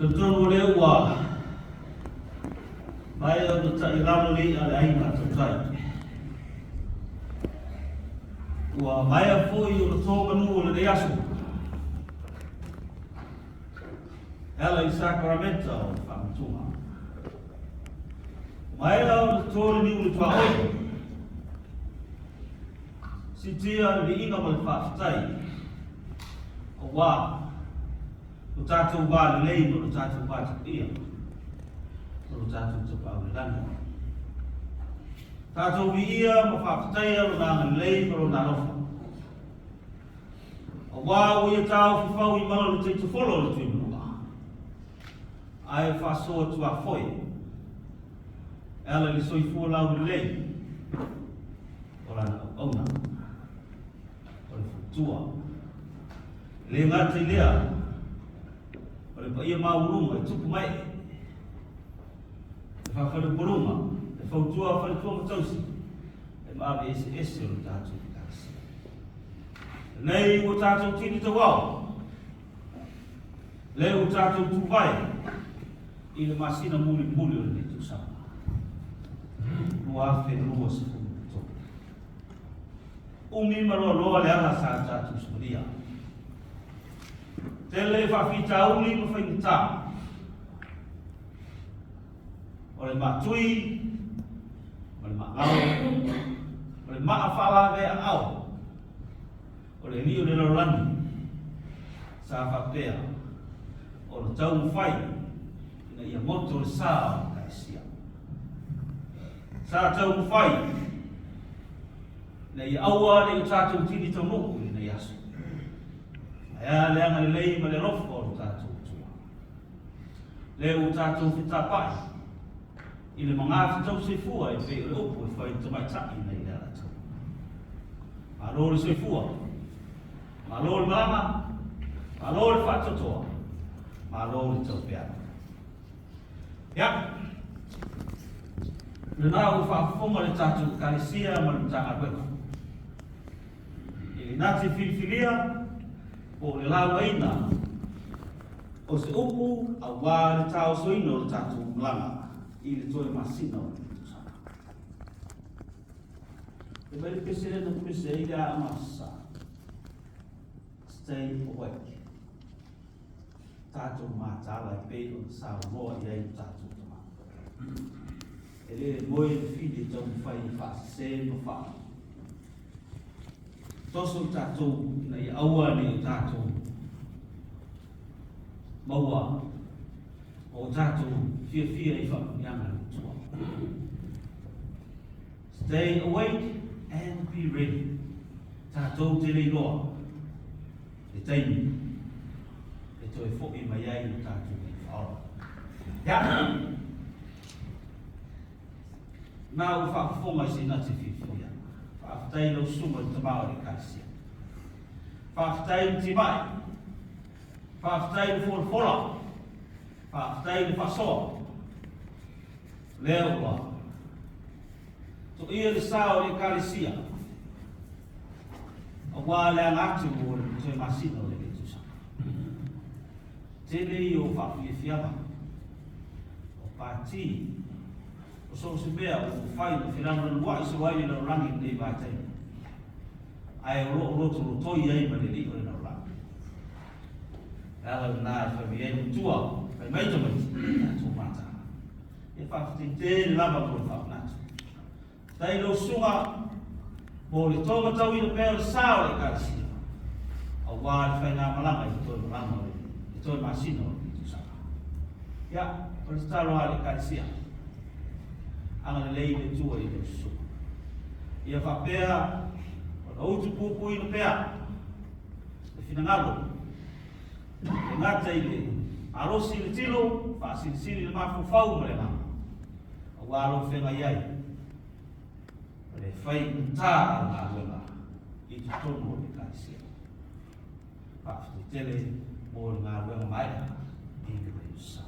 Talitonu o lea ua maea ona tailalo le i'a a le aiga a Tautai. Ua maea foi ona to manu o lenei aso e ala i le sakaramenta o le faamatuga. Ua maea ona to le niu i le tuaoi, siitia le viiga ma le faafetai aua lo tatou va lelei ma lo tatou va tapuia ma lo tatou Tapaau i le Lagi. Tatou viia ma faafetaia Lona agalelei ma Lona alofa, aua ua Ia taofi fau i mala o le taitofolo o le Tuimanua, ae faasoa tuafoe e ala i le soifua laulelei o Lana auauna o le faletua. E le gata i lea, o le paia maualuga e tupu mai le faafaleupoluga, le fautua a faletua ma tausi, e maave eseese o le tatou Ekalesia. Lenei ua tatou tini tauao, lea ua tatou tuvae i le masina mulimuli o lenei tausaga 2023. Umi ma loaloa le ala sa tatou solia. Tele faafitauli ma faigata. O le maatui ma le maagalo, o le maa faalavea aao, o le alii o le lalolagi, sa faapea ona taumafai ina ia moto le sa o le Ekalesia. Sa taumafai ina ia aua ne i o tatou tini taunuu i lenei aso. Ae a le agalelei ma le alofa o lo tatou Atua. Lea ua tatou fetapa'i i le magafetau soifua e pei o le upu e fai i le tamaitai nei le Alataua. Malo le soifua, malo le malaga, malo le faatoatoa, malo le taupeaga. Ia, lena ua faafofoga le tatou Ekalesia ma le Matagaluega i le nati filifilia po o le laugaina o se upu aua le taosoina o le tatou malaga i le toe masina o lenei tausaga. E mai le pese lea na pese ai le aoga sa. Stay awake. Tatou mataala e pei ona saunoa i ai lo tatou tama. E le moe le fili e taumafai e faasese ma faa toso i tatou ina ia aua ne i o tatou maua o tatou fiafia i faamanuiaga a le Atua. Stay awake and be ready. Tatou te le iloa le taimi e toe fo'i mai ai lo tatou Alii Faaola. Ia, na ua faafofoga i se nati fiafia. Faafetai i lau susuga i le tama o le Ekalesia. Faafetai i le timai. Faafetai i le folafola. Faafetai i le faasoa. Lea ua toia le sa o le Ekalesia aua le aga atu mo le toe masina o lenei tausaga. Tele ia o faafiafiaga, o pati, o so o se mea ua mafai ona felanulanuai solo ai le lalolagi i lenei vaitaimi, ae o lo o lotolotoi ai ma le Alii o le lalolagi. O le ala lena e fai mai ai le matua, fai mai tamaiti, tatou mataala. Ia faafetai tele lava mo le faamanatu. Faafetai i lau susuga mo le taumatauina pea o le sa o le Ekalesia aua le faigamalaga i le toe malaga o le toe masina o lenei tausaga. Ia, o le tatalo a le Ekalesia, agalelei le Atua i lau susuga. Ia faapea ona utupupuina pea le finagalo e gata i le malosi i le tino, faasilisili le mafaufau ma le agaga, aua lou feagai ai ma le faigata o galuega i totonu o le Ekalesia. Faafetai tele mo le galuega maea i le sa.